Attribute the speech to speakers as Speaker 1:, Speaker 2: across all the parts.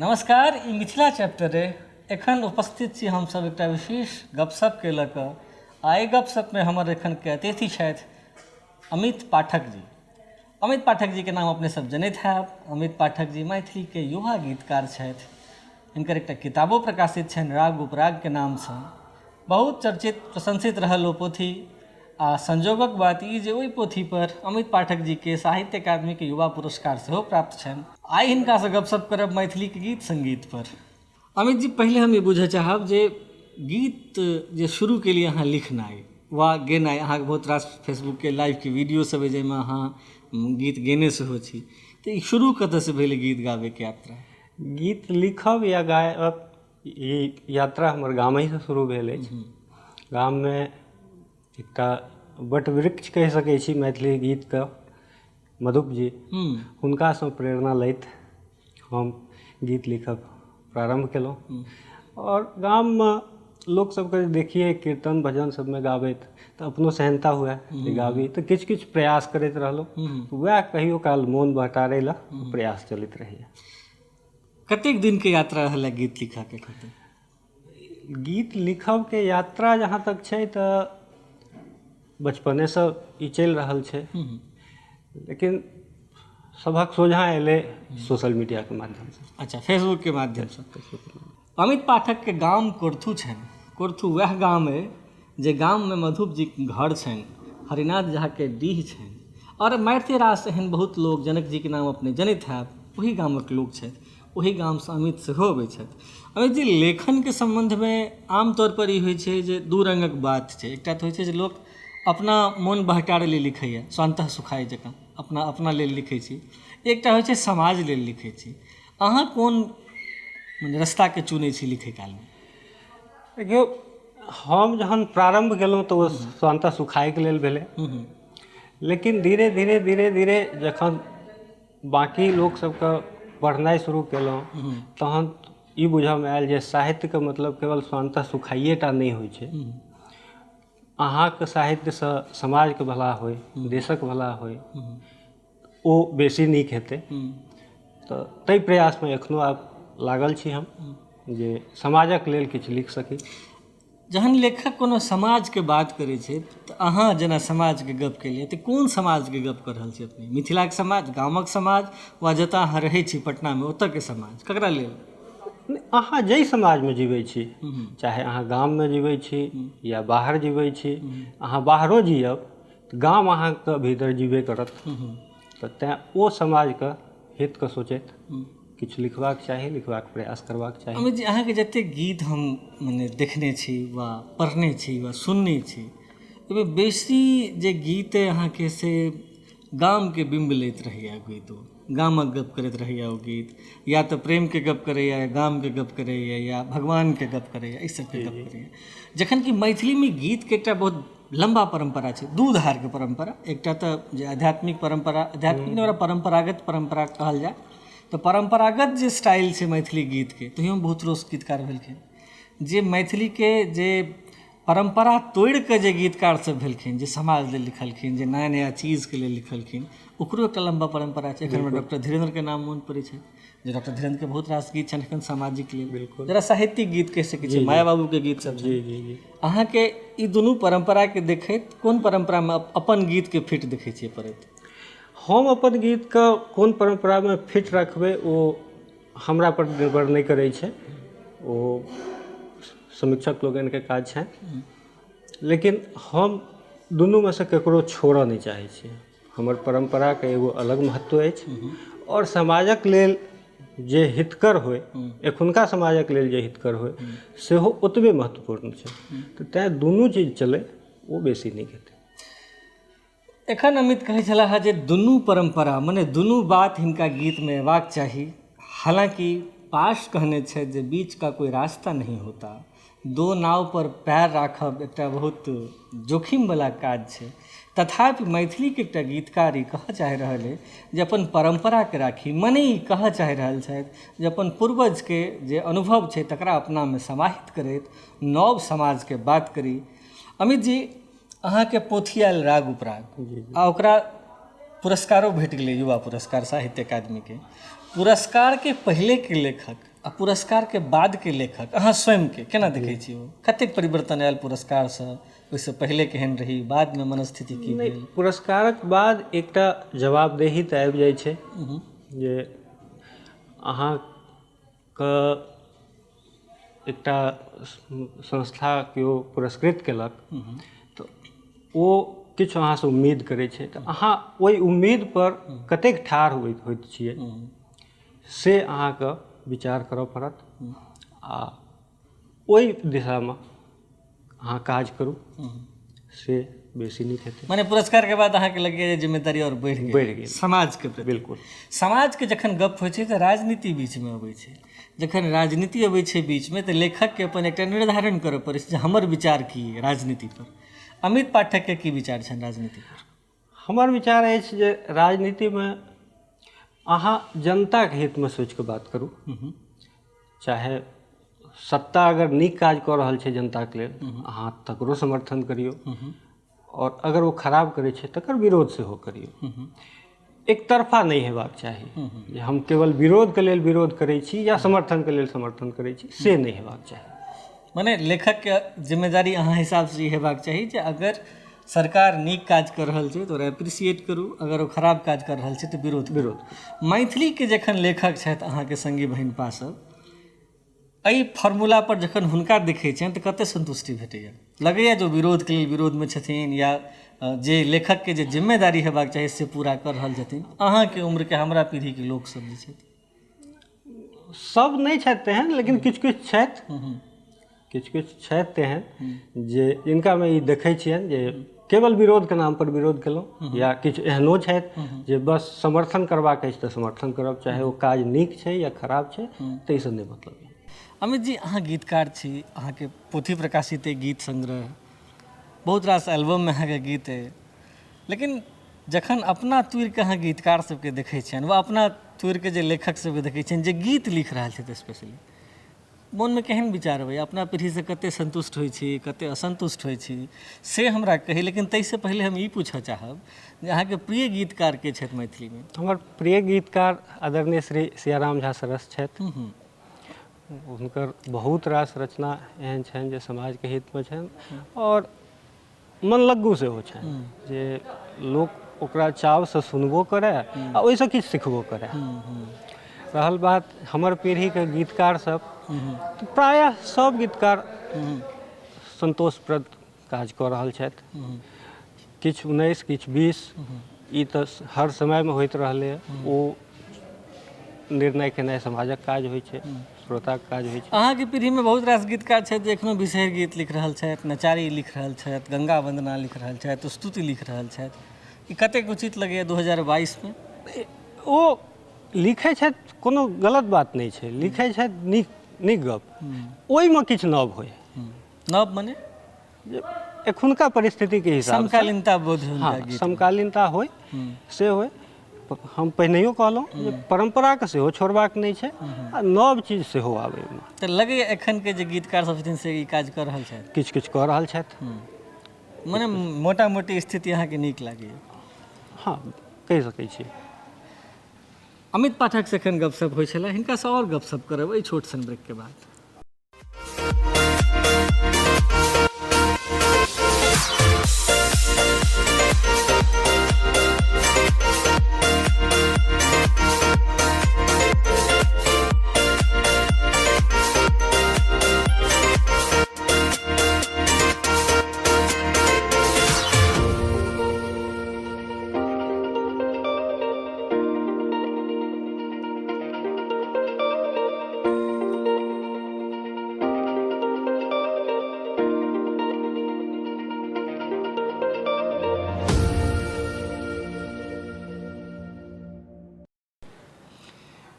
Speaker 1: नमस्कार, ई मिथिला चैप्टर अइ। एखन उपस्थित छी हमसभ एकटा विशेष गपशपके लऽ कऽ आ एहि गपशपमे हमर एखनके अतिथि छथि अमित पाठक जी। अमित पाठक जीके नाम अपने सब जनैत हैब। अमित पाठक जी मैथिलीके युवा गीतकार छथि। हिनकर एकटा किताबो प्रकाशित छनि राग उपरागके नामसँ। बहुत चर्चित प्रशंसित रहल ओ पोथी आ संजोगक बात ई जे ओहि पोथीपर अमित पाठक जीके साहित्य अकादमीके युवा पुरस्कार सेहो प्राप्त छनि। आइ हिनकासँ गपशप करब मैथिलीके गीत सङ्गीतपर। अमित जी, पहिले हम ई बुझऽ चाहब जे गीत जे शुरू केलियै अहाँ लिखनाइ वा गेनाइ, अहाँके बहुत रास फेसबुकके लाइवके वीडियो सब अइ जाहिमे अहाँ गीत गेने सेहो छी, तऽ ई शुरू कतऽसँ भेल गीत गाबैके यात्रा?
Speaker 2: गीत लिखब या गायब ई यात्रा हमर गामहिसँ शुरू भेल अछि। गाममे एकटा वटवृक्ष कहि सकै छी मैथिली गीतके, मधुप जी, हुनकासँ प्रेरणा लैत हम गीत लिखब प्रारम्भ केलहुँ। आओर गाममे लोकसभके देखियै कीर्तन भजन सभमे गाबैत तऽ अपनो सेहन्ता हुए जे गाबी, तऽ किछु किछु प्रयास करैत रहलहुँ। वएह कहियो काल मोन बहटारै लए प्रयास चलैत रहैए।
Speaker 1: कतेक दिनके यात्रा रहल गीत लिखऽके खातिर?
Speaker 2: गीत लिखबके यात्रा जहाँ तक छै तऽ बचपनेसँ ई चलि रहल छै, लेकिन सभक सोझाँ एलै सोशल मीडियाके माध्यमसँ।
Speaker 1: अच्छा, फेसबुकके माध्यमसँ। अमित पाठकके गाम कोर्थू छनि। कोर्थू वएह गाम अइ जे गाममे मधुप जीके घर छनि, हरिनाथ झाके डीह छनि आओर मारिते रास एहन बहुत लोक, जनक जीके नाम अपने जनैत हैब, ओही गामक लोक छथि। ओही गामसँ अमित सेहो अबै छथि। अमित जी, लेखनके सम्बन्धमे आमतौर पर ई होइ छै जे दू रङ्गक बात छै। एकटा तऽ होइ छै जे लोक अपना मोन बहटारै लेल लिखैए, स्वान्तः सुखाय जकाँ अपना अपना लेल लिखै छी। एकटा होइ छै समाज लेल लिखै छी। अहाँ कोन रस्ताके चुनै छी लिखै कालमे?
Speaker 2: देखियौ, हम जहन प्रारम्भ केलहुँ तऽ ओ स्वान्तः सुखायके लेल भेलै, लेकिन धीरे धीरे धीरे धीरे जखन बाँकी लोकसभके पढ़नाइ शुरू केलहुँ तहन ई बुझऽमे आयल जे साहित्यके मतलब केवल स्वान्तः सुखाइए टा नहि होइ छै। अहाँके साहित्यसँ समाजके भला होइ, देशक भला होइ, ओ बेसी नीक हेतै। तऽ ताहि प्रयासमे एखनो आब लागल छी हम जे समाजक लेल किछु लिख सकी।
Speaker 1: जहन लेखक कोनो समाजके बात करै छै तऽ अहाँ जेना समाजके गप केलियै तऽ कोन समाजके गप कऽ रहल छी अपने? मिथिलाके समाज, गामक समाज वा जतऽ अहाँ रहै छी पटनामे ओतऽके समाज, ककरा लेल?
Speaker 2: अहाँ जाहि समाजमे जीबै छी, चाहे अहाँ गाममे जीबै छी या बाहर जीबै छी, अहाँ बाहरो जीअब तऽ गाम अहाँके भीतर जीबे करत। तऽ तैँ ओ समाजके हितके सोचैत किछु लिखबाक चाही, लिखबाक प्रयास करबाक चाही।
Speaker 1: अमित जी, अहाँके जतेक गीत हम मने देखने छी वा पढ़ने छी वा सुनने छी, ओहिमे बेसी जे गीत अइ अहाँके से गामके बिम्ब लैत रहैए गीत, ओ गामक गप करैत रहैए ओ गीत, या तऽ प्रेमके गप करैए या गामके गप करैए या भगवानके गप करैए, एहि सबके गप करैए। जखन कि मैथिलीमे गीतके एकटा बहुत लम्बा परम्परा छै, दू धारके परम्परा। एकटा तऽ जे आध्यात्मिक परम्परा, आध्यात्मिक नहि, ओकरा परम्परागत परम्परा कहल जाय तऽ परम्परागत जे स्टाइल छै मैथिली गीतके, तहियोमे बहुत रास गीतकार भेलखिन। जे मैथिलीके जे परम्परा तोड़िकऽ जे गीतकार सब भेलखिन, जे समाज लेल लिखलखिन, जे नया नया चीजके लेल लिखलखिन, ओकरो एकटा लम्बा परम्परा छै। एखन हमरा डॉक्टर धीरेन्द्रके नाम मोन पड़ै छै, जे डॉक्टर धीरेन्द्रके बहुत रास गीत छनि एखन सामाजिक लेल, जरा साहित्यिक गीत कहि सकै छी, माया बाबूके गीत सब छनि। अहाँके ई दुनू परम्पराके देखैत कोन परम्परामे अपन गीतके फिट देखै छियै पड़ैत?
Speaker 2: हम अपन गीतके कोन परम्परामे फिट रखबै ओ हमरा पर निर्भर नहि करै छै, ओ समीक्षक लोकनिके काज छनि। लेकिन हम दुनूमे सँ ककरो छोड़ऽ नहि चाहै छी। हमर परम्पराके एगो अलग महत्व अछि आओर समाजक लेल जे हितकर होइ, एखुनका समाजक लेल जे हितकर होइ, सेहो ओतबे महत्वपूर्ण छै। तऽ तैँ दुनू चीज चलै ओ बेसी नीक हेतै।
Speaker 1: एखन अमित कहै छलाह जे दुनू परम्परा मने दुनू बात हिनका गीतमे अयबाक चाही। हालाँकि पाश कहने छथि जे बीच का कोई रास्ता नहीं होता, दो नाव पर पैर राखब एकटा बहुत जोखिमवला काज छै। तथापि मैथिलीके एकटा गीतकार ई कहऽ चाहि रहल अइ जे अपन परम्पराके राखी, मने ई कहऽ चाहि रहल छथि जे अपन पूर्वजके जे अनुभव छै तकरा अपनामे समाहित करैत नव समाजके बात करी। अमित जी, अहाँके पोथी आयल राग उपराग आ ओकरा पुरस्कारो भेट गेलै, युवा पुरस्कार साहित्य अकादमीके पुरस्कारके पहिलेके लेखक आ पुरस्कारके बादके लेखक अहाँ स्वयंके केना देखै छी? ओ कतेक परिवर्तन आयल पुरस्कारसँ? ओहिसँ पहिले केहन रही, बादमे मनस्थिति की भेल?
Speaker 2: पुरस्कारक बाद एकटा जवाबदेही तऽ आबि जाइ छै जे अहाँके एकटा संस्था केओ पुरस्कृत केलक तऽ ओ किछु अहाँसँ उम्मीद करै छै, तऽ अहाँ ओहि उम्मीदपर कतेक ठाढ़ होइत छियै से अहाँके विचार करऽ पड़त आ ओहि दिशामे अहाँ काज करू, से बेसी नीक हेतै।
Speaker 1: माने पुरस्कारके बाद अहाँके लगैए जे जिम्मेदारी आओर बढ़ि गेल?
Speaker 2: बढ़ि गेल
Speaker 1: समाजके प्रति।
Speaker 2: बिल्कुल।
Speaker 1: समाजके जखन गप होइ छै तऽ राजनीति बीचमे अबै छै। जखन राजनीति अबै छै बीचमे तऽ लेखकके अपन एकटा निर्धारण करऽ पड़ै छै जे हमर विचार की अइ राजनीतिपर। अमित पाठकके की विचार छनि राजनीतिपर?
Speaker 2: हमर विचार अछि जे राजनीतिमे अहाँ जनताके हितमे सोचिके बात करू। चाहे सत्ता अगर नीक काज कऽ रहल छै जनताके लेल, अहाँ तकरो समर्थन करियौ, आओर अगर ओ खराब करै छै तकर विरोध सेहो करियौ। एकतरफा नहि हेबाक चाही जे हम केवल विरोधके लेल विरोध करै छी या समर्थनके लेल समर्थन करै छी, से नहि हेबाक चाही।
Speaker 1: मने लेखकके जिम्मेदारी अहाँ हिसाबसँ ई हेबाक चाही जे अगर सरकार नीक काज कऽ रहल छै तऽ ओकरा एप्रिसिएट करू, अगर ओ खराब काज कऽ रहल छै तऽ विरोध। मैथिलीके जखन लेखक छथि अहाँके सङ्गी बहिनपा सब, एहि फॉर्मूलापर जखन हुनका देखै छियनि तऽ कतेक सन्तुष्टि भेटैए? लगैए जे ओ विरोधके लेल विरोधमे छथिन या जे लेखकके जे जिम्मेदारी हेबाक चाही से पूरा कऽ रहल छथिन? अहाँके उम्रके हमरा पीढ़ीके लोकसभ जे छथि।
Speaker 2: सब नहि छथि तेहन, लेकिन किछु किछु छथि, किछु किछु छथि तेहन जे जिनकामे ई देखै छियनि जे केवल विरोधके नामपर विरोध केलहुँ, या किछु एहनो छथि जे बस समर्थन करबाक अछि तऽ समर्थन करब, चाहे ओ काज नीक छै या खराब छै ताहिसँ नहि मतलब।
Speaker 1: अमित जी, अहाँ गीतकार छी, अहाँके पोथी प्रकाशित अइ, गीत संग्रह, बहुत रास एल्बममे अहाँके गीत अइ, लेकिन जखन अपना तुरिके अहाँ गीतकार सबके देखै छियनि वा अपना तुरिके जे लेखक सबके देखै छियनि जे गीत लिख रहल छथि स्पेशली, मोनमे केहन विचार अबैए? अपना पीढ़ीसँ कतेक सन्तुष्ट होइ छी, कतेक असन्तुष्ट होइ छी, से हमरा कही। लेकिन ताहिसँ पहिले हम ई पूछऽ चाहब जे अहाँके प्रिय गीतकार के छथि मैथिलीमे?
Speaker 2: हमर प्रिय गीतकार आदरणीय श्री सियाराम झा सरस छथि। हुनकर बहुत रास रचना एहन छनि जे समाजके हितमे छनि आओर मनलग्गू सेहो छनि, जे लोक ओकरा चावसँ सुनबो करए आ ओहिसँ किछु सिखबो करए। रहल बात हमर पीढ़ीके गीतकार सब, तऽ प्रायः सब गीतकार सन्तोषप्रद काज कऽ रहल छथि। किछु 19, किछु 20, ई तऽ हर समयमे होइत रहलैए। ओ निर्णय केनाइ समाजक काज होइ छै, श्रोताके काज होइ छै।
Speaker 1: अहाँके पीढ़ीमे बहुत रास गीतकार छथि जे एखनो बिसहरि गीत लिख रहल छथि, नचारी लिख रहल छथि, गंगा वन्दना लिख रहल छथि, स्तुति लिख रहल छथि। ई कतेक उचित लगैए 2022मे?
Speaker 2: ओ लिखै छथि, कोनो गलत बात नहि छै, लिखै छथि नीक नीक गप, ओहिमे किछु नव होइ।
Speaker 1: नव मने
Speaker 2: जे एखुनका परिस्थितिके हिसाब
Speaker 1: समकालीनता बोध।
Speaker 2: हँ, समकालीनता होइ से होइ। हम पहिनहियो कहलहुँ जे परम्पराके सेहो छोड़बाक नहि छै आ नव चीज सेहो आबै ओहिमे।
Speaker 1: तऽ लगैए एखनके जे गीतकार सब छथिन से ई काज कऽ रहल छथि?
Speaker 2: किछु किछु कऽ रहल छथि।
Speaker 1: मने मोटा मोटी स्थिति अहाँके नीक लागैए?
Speaker 2: हँ, कहि सकै छी।
Speaker 1: अमित पाठक से एखन गपशप होइ छलै, हिनकासँ आओर गपशप करब एहि छोट सन ब्रेकके बाद।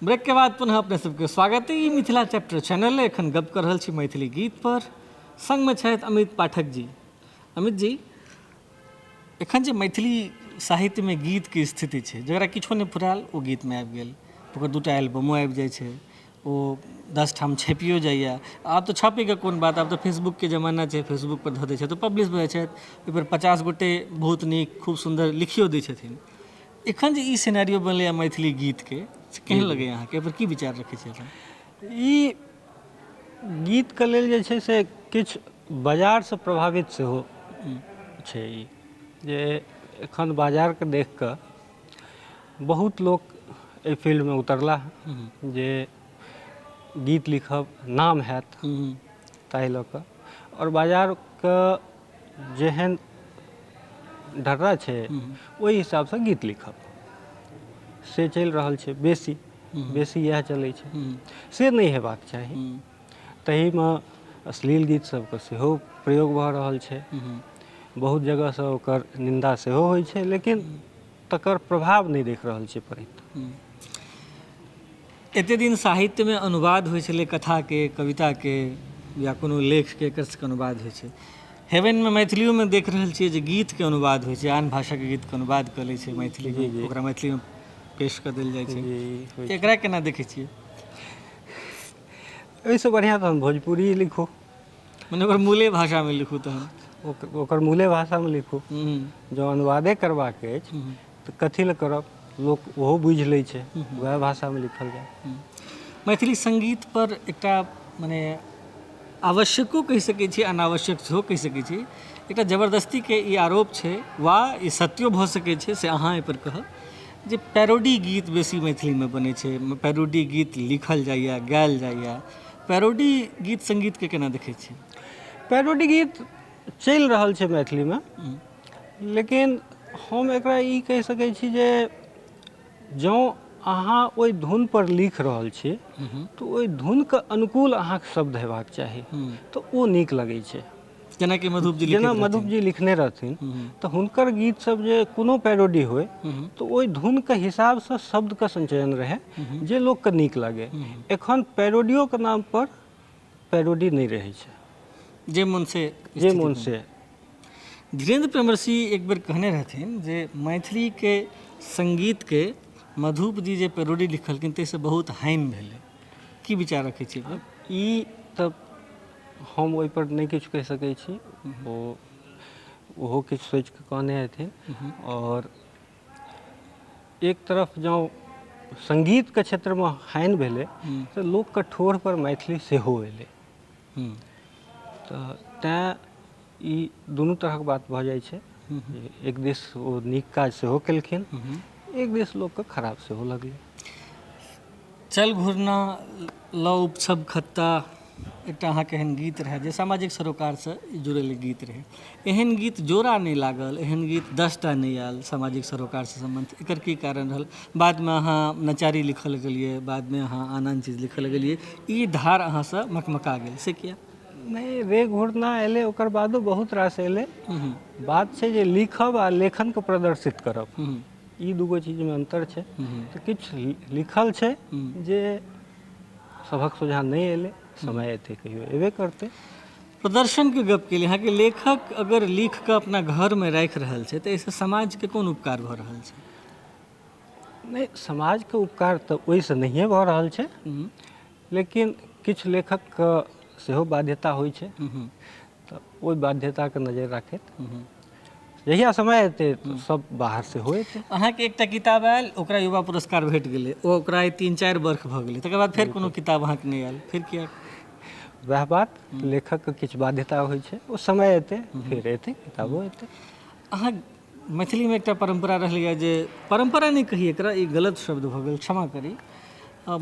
Speaker 1: ब्रेक के बाद पुनः अपने सबके स्वागत है। ई मिथिला चैप्टर चैनल है। एखन गप कर रहल छी मैथिली गीत पर, संगमे छथि अमित पाठक जी। अमित जी, एखन जे मैथिली साहित्यमे गीतके स्थिति छै, जकरा किछो नहि फुरायल ओ गीतमे आबि गेल, ओकर 2टा एल्बमो आबि जाइ छै, ओ 10 ठाम छपियो जाइए। आब तऽ छपैके कोन बात, आब तऽ फेसबुकके जमाना छै, फेसबुकपर धऽ दै छै तऽ पब्लिश भऽ जाइ छथि, ओहिपर 50 गोटे बहुत नीक खूब सुन्दर लिखियो दै छथिन। एखन जे ई सिनेरियो बनलैए मैथिली गीतके, से केहन लगैए अहाँके? एहिपर की विचार रखै छी अपन?
Speaker 2: ई गीतके लेल जे छै से किछु बाजारसँ प्रभावित सेहो छै ई, जे एखन बाजारके देख कऽ बहुत लोक एहि फील्डमे उतरला हँ जे गीत लिखब नाम हैत, ताहि लऽ कऽ। आओर बाजारके जेहन ढर्रा छै ओहि हिसाबसँ गीत लिखब से चलि रहल छै, बेसी बेसी इएह चलै छै, से नहि हेबाक चाही। ताहिमे अश्लील गीत सबके सेहो प्रयोग भऽ रहल छै, बहुत जगहसँ ओकर निन्दा सेहो होइ छै, लेकिन तकर प्रभाव नहि देख रहल छै पड़ैत।
Speaker 1: एते दिन साहित्यमे अनुवाद होइ छलै कथाके, कविताके या कोनो लेखके, एकर सबके अनुवाद होइ छै। हेवनमे मैथिलियोमे देख रहल छियै जे गीतके अनुवाद होइ छै, आन भाषाके गीतके अनुवाद कऽ लै छै मैथिलीमे, ओकरा मैथिलीमे पेश कऽ देल जाइ छै। एकरा केना देखै छियै?
Speaker 2: एहिसँ बढ़िआँ तहन भोजपुरी लिखू,
Speaker 1: मने ओकर मूले भाषामे लिखू, तहन
Speaker 2: ओकर मूले भाषामे लिखू। जँ अनुवादे करबाक अछि तऽ कथी लए करब, लोक ओहो बुझि लै छै, वएह भाषामे लिखल जाय।
Speaker 1: मैथिली सङ्गीत पर एकटा मने आवश्यको कहि सकै छी, अनावश्यक सेहो कहि सकै छी, एकटा जबरदस्तीके ई आरोप छै वा ई सत्यो भऽ सकै छै, से अहाँ एहिपर कहब जे पैरोडी गीत बेसी मैथिलीमे बनै छै, पैरोडी गीत लिखल जाइए, गायल जाइए। पैरोडी गीत सङ्गीतके केना देखै छी?
Speaker 2: पैरोडी गीत चलि रहल छै मैथिलीमे, लेकिन हम एकरा ई कहि सकै छी जे जँ अहाँ ओहि धुनपर लिख रहल छी तऽ ओहि धुनके अनुकूल अहाँके शब्द हेबाक चाही, तऽ ओ नीक लगै छै।
Speaker 1: जेनाकि मधुप जी,
Speaker 2: जेना मधुप जी लिखने रहथिन तऽ हुनकर गीत सब जे कोनो पैरोडी होइ तऽ ओहि धुनके हिसाबसँ शब्दके संचयन रहै जे लोकके नीक लागै। एखन पैरोडियोके नाम पर पैरोडी नहि रहै छै,
Speaker 1: जे मन से
Speaker 2: जे मन से।
Speaker 1: धीरेन्द्र प्रेमर्षि एक बेर कहने रहथिन जे मैथिलीके सङ्गीतके मधुप जी जे पैरोडी लिखलखिन ताहिसँ बहुत हानि भेलै, की विचार रखै छी?
Speaker 2: ई तऽ हम ओहिपर नहि किछु कहि सकै छी, ओहो किछु सोचिके कहने हेथिन। आओर एक तरफ जँ सङ्गीतके क्षेत्रमे हानि भेलै तऽ लोकके ठोरपर मैथिली सेहो एलै, तऽ तैँ ई दुनू तरहक बात भऽ जाइ छै। एक दिस ओ नीक काज सेहो केलखिन, एक दिस लोकके खराब सेहो लगलै।
Speaker 1: चल घुरना लौ उपछब खत्ता एकटा अहाँके एहन गीत रहै जे सामाजिक सरोकारसँ जुड़ल गीत रहै। एहन गीत जोड़ा नहि लागल, एहन गीत 10टा नहि आयल सामाजिक सरोकारसँ सम्बन्धित, एकर की कारण रहल? बादमे अहाँ नचारी लिखऽ लगलियै, बादमे अहाँ आन आन चीज लिखऽ लगलियै, ई धार अहाँसँ मकमका गेल, से किया?
Speaker 2: नहि, रे घुरना एलै ओकर बादो बहुत रास एलै। बात छै जे लिखब आ लेखनके प्रदर्शित करब, ई दूगो चीजमे अन्तर छै। तऽ किछु लिखल छै जे सभक सोझाँ नहि एलै, समय एतै कहियो एबे करतै।
Speaker 1: प्रदर्शनके गप केलियै, अहाँके लेखक अगर लिख कऽ अपना घरमे राखि रहल छै तऽ एहिसँ समाजके कोन उपकार भऽ रहल छै?
Speaker 2: नहि, समाजके उपकार तऽ ओहिसँ नहिए भऽ रहल छै, लेकिन किछु लेखकके सेहो बाध्यता होइ छै, तऽ ओहि बाध्यताके नजरि राखैत जहिया समय एतै तऽ सब बाहर सेहो एतै।
Speaker 1: अहाँके एकटा किताब आयल, ओकरा युवा पुरस्कार भेट गेलै, ओकरा 3-4 वर्ष भऽ गेलै, तकर बाद फेर कोनो किताब अहाँके नहि आयल, फेर किया?
Speaker 2: वएह बात, लेखकके किछु बाध्यता होइ छै, ओ समय एतै फेर एतै, किताबो एतै।
Speaker 1: अहाँ मैथिलीमे एकटा परम्परा रहलैए जे, परम्परा नहि कही एकरा, ई गलत शब्द भऽ गेल, क्षमा करी,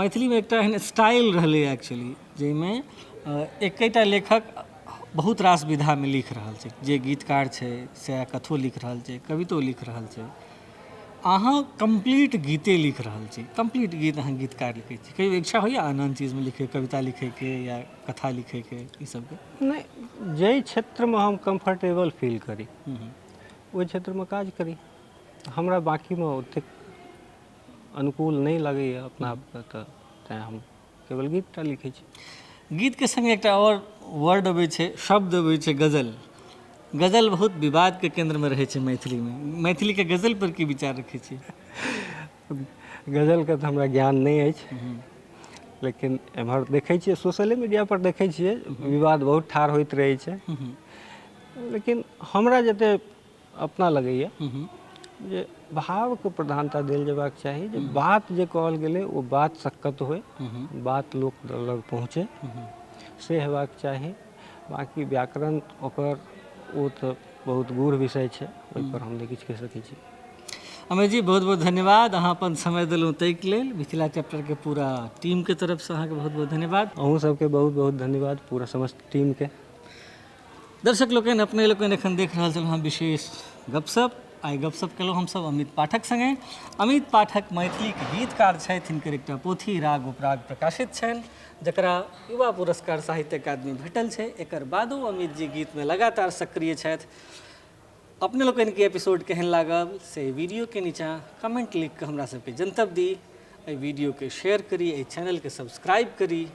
Speaker 1: मैथिलीमे एकटा एहन स्टाइल रहलैए एक्चुअली जाहिमे एकेटा लेखक बहुत रास विधामे लिख रहल छै, जे गीतकार छै सएह कथो लिख रहल छै, कवितो लिख रहल छै, अहाँ कम्प्लीट गीते लिख रहल छी, कम्प्लीट गीत अहाँ गीतकार लिखै छी। कहियो इच्छा होइए आन आन चीजमे लिखै, कविता लिखैके या कथा लिखैके, ई सबके?
Speaker 2: नहि, जाहि क्षेत्रमे हम कम्फर्टेबल फील करी ओहि क्षेत्रमे काज करी, हमरा बाँकीमे ओतेक अनुकूल नहि लगैए अपना आपके, तऽ तैँ हम केवल गीतटा लिखै छी।
Speaker 1: गीतके सङ्गे एकटा आओर वर्ड अबै छै, शब्द अबै छै, गजल। गजल बहुत विवादके केन्द्रमे रहै छै मैथिलीमे, मैथिलीके गजल पर की विचार रखै छी?
Speaker 2: गजलके तऽ हमरा ज्ञान नहि अछि, लेकिन एम्हर देखै छियै सोशले मीडिया पर देखै छियै विवाद बहुत ठाढ़ होइत रहै छै, लेकिन हमरा जते अपना लगैए जे भावके प्रधानता देल जेबाक चाही, जे बात जे कहल गेलै ओ बात सक्कत होइ, बात लोक लग पहुँचै, से हेबाक चाही। बाँकी व्याकरण ओकर ओ तऽ बहुत गूढ़ विषय छै, ओहिपर हम नहि किछु कहि सकै छी।
Speaker 1: अमित जी, बहुत बहुत धन्यवाद, अहाँ अपन समय देलहुँ ताहिके लेल। मिथिला चैप्टरके पूरा टीमके तरफसँ अहाँके बहुत बहुत धन्यवाद।
Speaker 2: अहूँ सबके बहुत बहुत धन्यवाद, पूरा समस्त टीमके।
Speaker 1: दर्शक लोकनि, अपने लोकनि एखन देख रहल छलहुँ हँ विशेष गपशप। आइ गपशप केलहुँ हमसभ अमित पाठक सङ्गे। अमित पाठक मैथिलीके गीतकार छथि, हिनकर एकटा पोथी राग उपराग प्रकाशित छनि, जकरा युवा पुरस्कार साहित्य अकादमी भेटल छै। एकर बादो अमित जी गीतमे लगातार सक्रिय छथि। अपने लोकनिके एपिसोड केहन लागल से वीडियोके नीचाँ कमेंट लिख कऽ हमरा सबके जनतब दी। एहि वीडियोके शेयर करी, एहि चैनलके सब्सक्राइब करी।